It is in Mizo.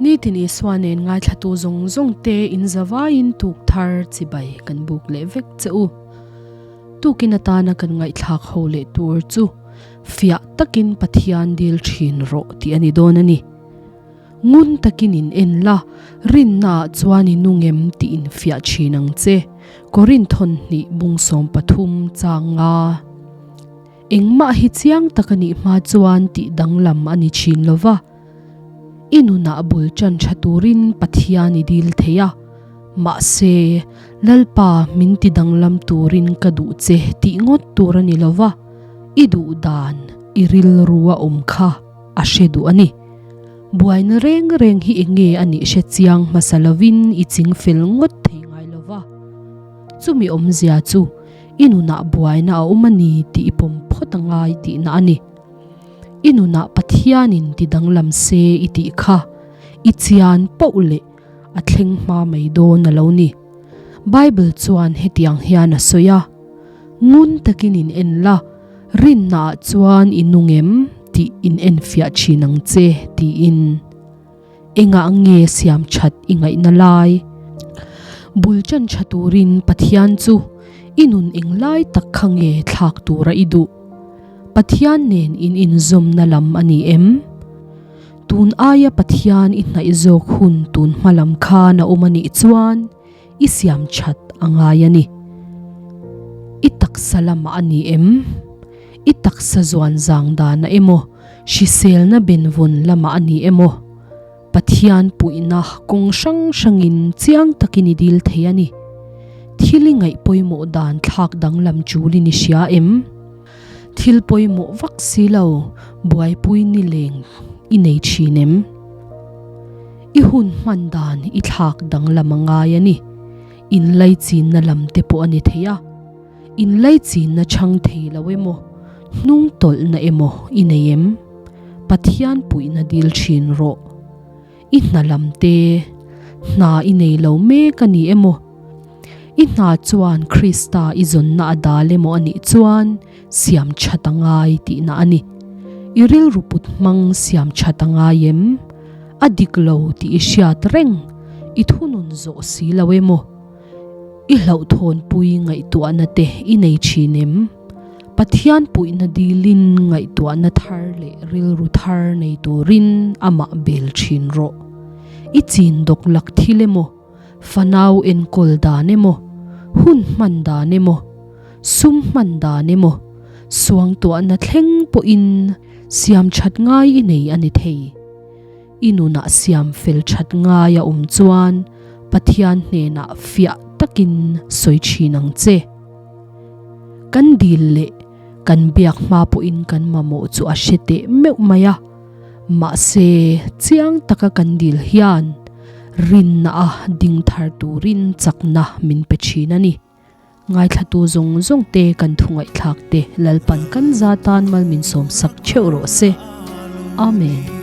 Nitin Isua nen ngaithlatu zawng zawng te in zavaiin tuk thar chibai kan buk leh vek che u. Tukin atana kan ngaihthlak ho leh tur chu fiah takin Pathian dil thin rawh tih a ni dawn a ni. Ngun takin in en la, rinnaah chuan i nungem tih in fiah thin ang che. Korinthon hnih bung 13 chang nga. Engmah hi chiang tak a nih hma chuan tih danglam a ni thin lo va. I nunah bul tan tha turin Pathian i dil thei a. Mahse, Lalpa min ti danglam turin ka duh che tih ngawt tur a ni lo va, i duh dan i rilru a awm kha a hre duh a ni. Buaina reng reng hi enge a nih hre chiang hmasa lovin i ching fel ngawt thei ngai lo va. Chumi awmzia chu i nunah buaina a awm a ni tih i pawm phawt a ngai tihna a ni. I nunah Pathianin ti danglam se i tih kha i chian poh leh a thleng hma mai dawn a lo ni. Bible chuan hetiang hian a sawi a, Ngun takin in en la, rinnaah chuan i nung em tih in enfiah thin ang che, tiin. Engah nge siam that i ngaihna lai? Bul tan tha turin Pathian chu i nun englai tak kha nge thlak tura i duh? Pathian nen in inzawmna lam a ni em? Tun aia Pathian i hnaih zawk hun tun hma lam khan a awm a nih chuan i siam that a ngai a ni. I taksa lamah a ni em? I taksa zuan zang dan a emaw, hriselna benvawn lamah a ni emaw, Pathian puihna kawng hrang hrangin chiang takin i dil thei a ni. Thil i ngaih pawimawh dan thlak danglam chulin i hria em? Thil pawimawh vak si lo, buaipui ni leng i nei thin em? I hun hman dan i thlak danglam a ngai a ni. Inlaichinna lam te pawh a ni thei a. Inlaichinna chhang thei lo emaw, hnung tawlhna emaw i nei em? Pathian puihna dil thin rawh. I hna lam te, hna i nei lo mek a ni emaw, i hna chuan Krista i zawnna a dal emaw a nih chuan siam that a ngai tihna a ni. I rilru put hmang siam that a ngai em? A dik lo tih i hriat reng, i thunun zawh si lo emaw? I hlauhthawnpui ngaihtuahna te i nei thin em? Pathian puihna dilin ngaihtuahna thar leh rilru thar nei turin amah bel thin rawh. I chin dawk lak thil emaw, fanau enkawl dan emaw, hun hman dan emaw, sum hman dan emaw, suangtuahna thleng pawhin siam that ngai i nei a ni thei. I nunah siam fel that ngai a awm chuan Pathian hnenah fiah takin sawi thin ang che. Kan dil leh kan biak hma pawhin kan mamawh chu a hre teh meuh mai a, mahse chiang taka kan dil hian rinna a ding thar turin chakna min pe thin a ni. Ngaithlatu zawng zawng te kan thu ngaihthlak te Lalpan kan za tan mal min sawm sak theuh rawh se. Amen.